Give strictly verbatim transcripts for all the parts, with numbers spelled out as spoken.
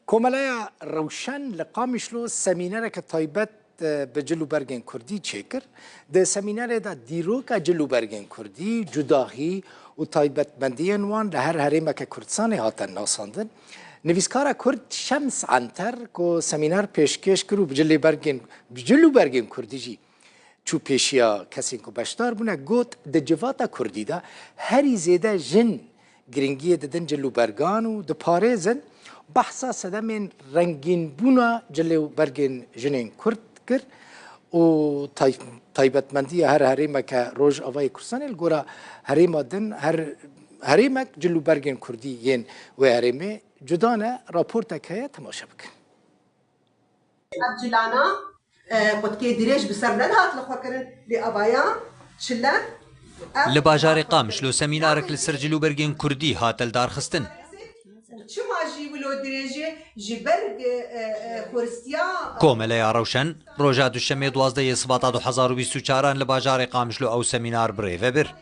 Komeleya Rewşen li Qamişlo semînereke taybet, e, bi cil û bergên kurdî çêkir. Di semînerê de dîroka cil û bergên kurdî, cudahî û taybetmendiyên wan li her herêmeke Kurdistanê hatin nasandin. Nivîskara Kurd Şems Anter ku semîner pêşkêş kir û bi cilê bergên, bi cil û bergên kurdî jî çû pêşiya kesên ku beşdar bûne, got, di civata kurdî de herî zêde jin giringiyê didin cil û bergan û diparêzin. Behsa sedemên rengînbûna cilê û bergên jinên kurd kir û tay-, taybetmendiya her herêmeke Rojavayê Kurdistanê li gora herêma din, her herêmek cil û bergên kurdî yên wê herêmê cuda ne. Raportek heye, temaşe bikin. Ev cilana, e, qutkê dirêj bi ser nedihat li xwe kirin, lê avaya çile. Ev Li bajarê Qamişlo semînarek li ser cil û bergên kurdî hat lidarxistin. Çima jî wilo dirêj e? Ji ber, e, e, e, xweristiya Komeleya Rewşen roja Duşemê duwazdehê Sibata du hezar û bîst û çaran li bajarê Qamişlo ew semînar bi rê ve bir.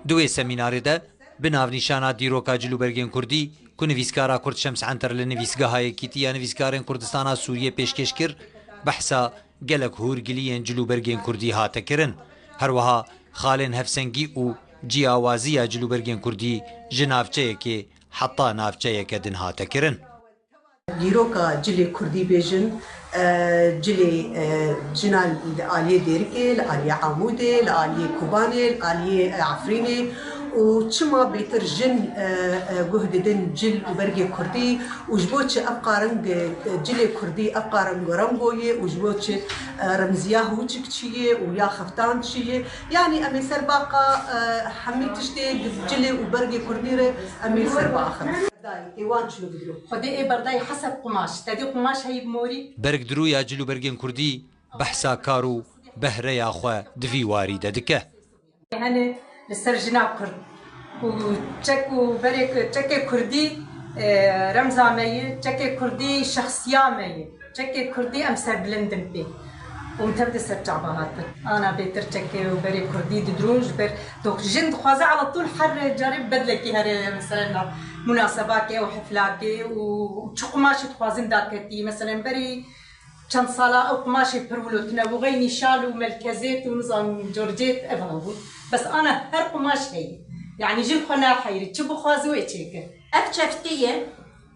Di wê semînarê de bi navnîşana Dîroka Cil û Bergên Kurdî ku nivîskara Kurd Şems Enter li Nivîsgeha Yekîtiya Nivîskarên Kurdistana Sûriyê pêşkêş kir, behsa gelek hûrgiliyên cil û bergên kurdî hate kirin. Her wiha xalên hevsengî û ciyawaziya cil û bergên kurdî ji navçeyekê heta navçeyeke din hate kirin. Dîroka cilê kurdî bêjin, e, cilê, e, jina li aliyê Dêrikê, li aliyê Amûdê, li aliyê Kobanê, li aliyê, e, Efrînê û çima bêtir jin, e, e, guh didin cil û bergê kurdî û ji bo çi ev qareng, e, cilê kurdî ev qareng rengo yê û ji bo çi, e, remziya hûçik çi yê û ya xeftan çi yê. Yanî em ê ser baqa, e, hemî tiştê di cilê û bergê kurdî re em ê ser biaxin. Dayê, ê wan çilo bidiro. Xwedê ê berdayî heseb qumaş. Te dî qumaş heyî bi morî? Bergdirûya cil û bergên kurdî behsa kar û behreya xwe di vî warî de dike. Hene li ser jina kurd. Û çek û berê, çekê kurdî, e, remza me ye, çekê kurdî şexsiya me ye. Çekê kurdî em serbilind in pê. Û em tev di ser çava hatin. Ana bêtir çekê û berê kurdî didirûn ji ber dox-, jin dixwaze ala tûl her carê bedlekî here, mesela, munasebakê û heflakê û çi qumaşê dixwazin daketî. Mesela, berî çend sala ew qumaşê pir wilo tune bû, xeynî şal û melkezêt û nizam corcêt ev hebû. Bes ana her qumaş heye. Yanî jin xwe naheyirî, çi bixwaze wê çêke. Ev çeftê ye.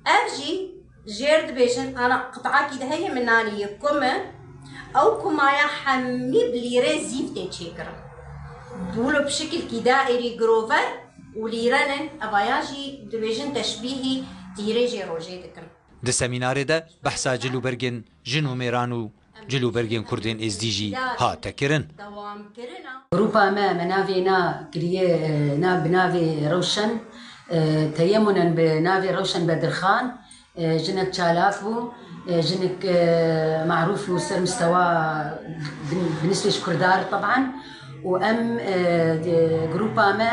Ev jî jêr dibêjin, ana qit'akî de heye min nanî ye kume. Ew kumaya hemî bi lîrê zîv tê çêkirin. Bûlo bi şikilkî daîrî girover û lîre ne, evaya jî dibêjin teşbîhî tîrêjê rojê dikin. Di semînarê de behsa cil û bergên jin û mêran û cil û bergên kurdên êzdî jî hate kirin. Grûpa me, me navê na kiriye, e, na bi navê Rewşen, e, teyemunen bi navê Rewşen Bedirxan, e, jinek çalak bû, e, jinek, e, marûf û ser mistewa bin-, binisbê ji Kurdan re teban. Û em, e, di grûpa me,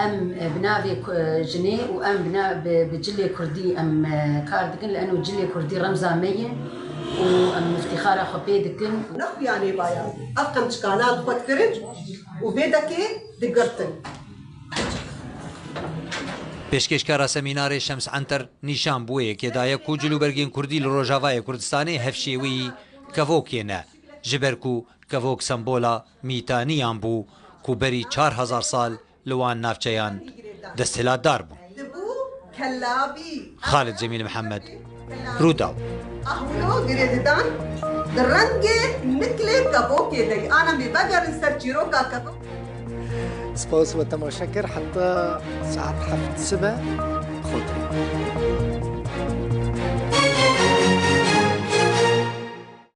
em, e, bi navê ku-, e, jinê û em bi na-, bi, bi cilê kurdî em, e, kar dikin, li eno cilê kurdî remza me ye û em îftîxara xwe pê dikin. Nexuyanê baya, ev qemçikana dixwe dikirin û vê dekê digirtin. Pêşkêşkara semînarê Şems Enter nîşan bi wê yekê daye ku cil û bergên kurdî li Rojavayê Kurdistanê hevşêweyî kevokê ne, ji ber ku kevok sembola mîtaniyan bû ku berî çar hezar sal li wan navçeyan desthilatdar bûn. Dibû kelabî. Xalid Cemîl Mihemed, Rûdaw. Ahûno girê didan di rengê niklê kevokê de. Ana em ê vegerin ser çîroka kevok. Spas we temaşe kir, heta saet heft sibe. Xwe